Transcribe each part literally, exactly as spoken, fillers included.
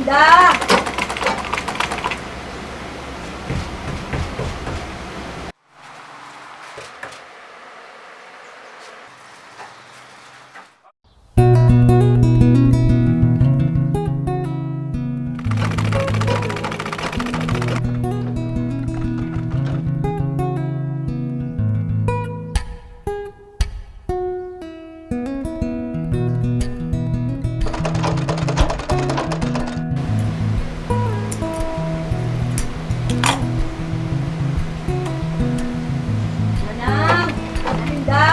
Da! Nanang, paninda!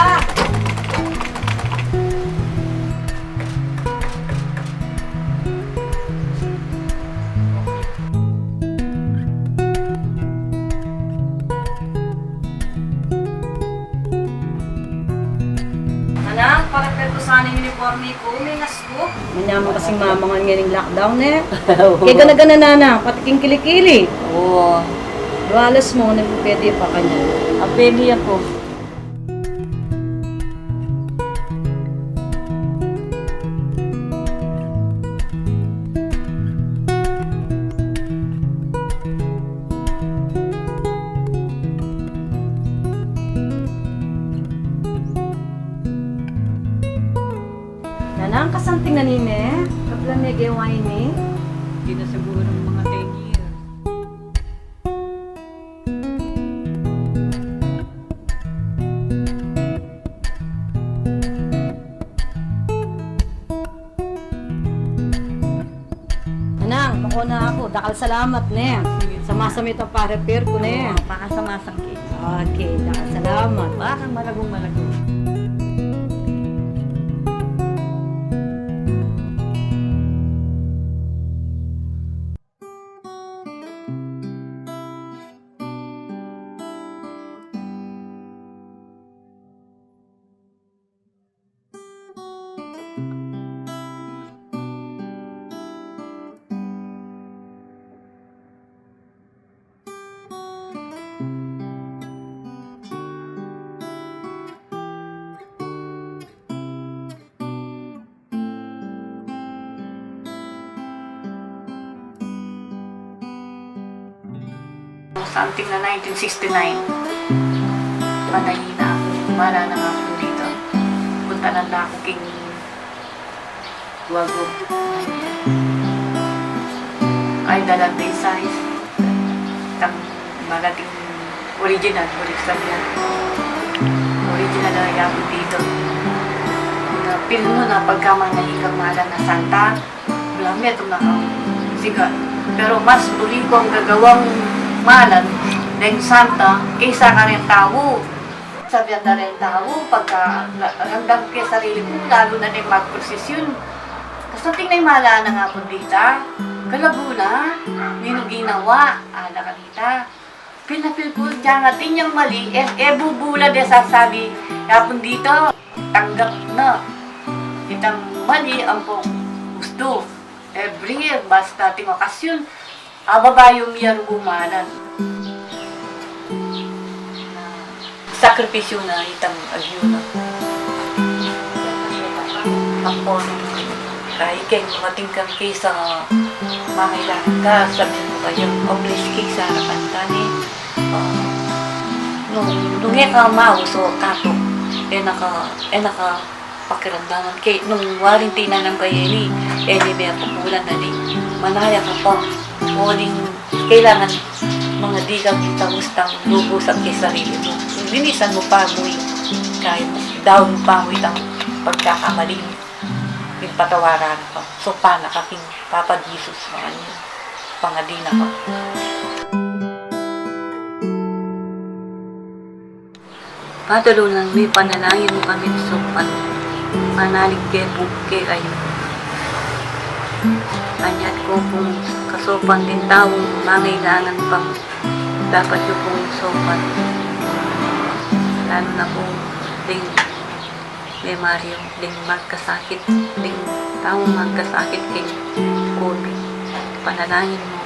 Nanang, parepair ku sana ing uniforme ku, mingas ku. Manyaman kasing mamangan ngeni ing lockdown, e. Oo. Kaya gana-gana, Nanang, pati king kili-kili. Oo. Dualas mu, nanu pung pwede pa kanyan? A, pwede ya ku. Nanang, kasanting na nini, kablan me gewa ini. Di na sigurung mga ten years. Nanang, mako na aku. Dakal salamat, ne. Sige. Sa masamit a parepair ku, ne. Oo, pakasamasan ki. Okay, dakal salamat. Baka malagung-malagung. Something na nineteen sixty-nine, panayin na aku, mala na nga aku dito. Puntanan na aku king Guagum. Ay, dalan da isais. Tang, baga ting original, buri ku sabian. Original na yapun dito. Na feel mu na pagka manayik kang malan a santa, bala metung na kang siga. Pero mas buri kung gagawang malan deng santa kesa kareng tau. Sabian da reng tau, pagka la-, ramdam ke sarili ku, lalu na deng magprosesyon. Kasanting na ing mala nang Apun dita, kalagu na, ninu ginawa, ala kanita. Feel na feel ku, tiang atin yang mali, e, e bubula de sasabi, Apun dita, tanggap na. Itang mali, ampong gustu. Every year, basta ating okasyon, ababayu mi ya rugu malan. Sakripisyu na itang agyu na. Ampon, kaya ika, dumating ka kesa mangailangan ka, sabian mu kaya, "O, please, kesa arapan ta ni." Ah, nung, nung e ka maus o katu, e na ka, e na ka pakiramdaman ke, nung waring tinan nang kaya ini, e ne me apupulan na ni, manaya ka pa, o ning kailangan mangadi kang itaus tang lubus at kay sarili mu. Linisan mu pa mu, kaya mu, daun mu pa mu itang pagkakamali mu. Ipatawaran ka. Saupan na ka king Papa Jesus, makanyan. Pangadi na ka. Father, Lola mi, panalangin mu kami saupan. Panalig ke pu kekayu. Anyat ko pung kasaupan ding taung mangailangan pang dapat yu pung saupan. Lalu na pu ding memoryu ding magkasakit, ding taung magkasakit king covid. Panalangin mu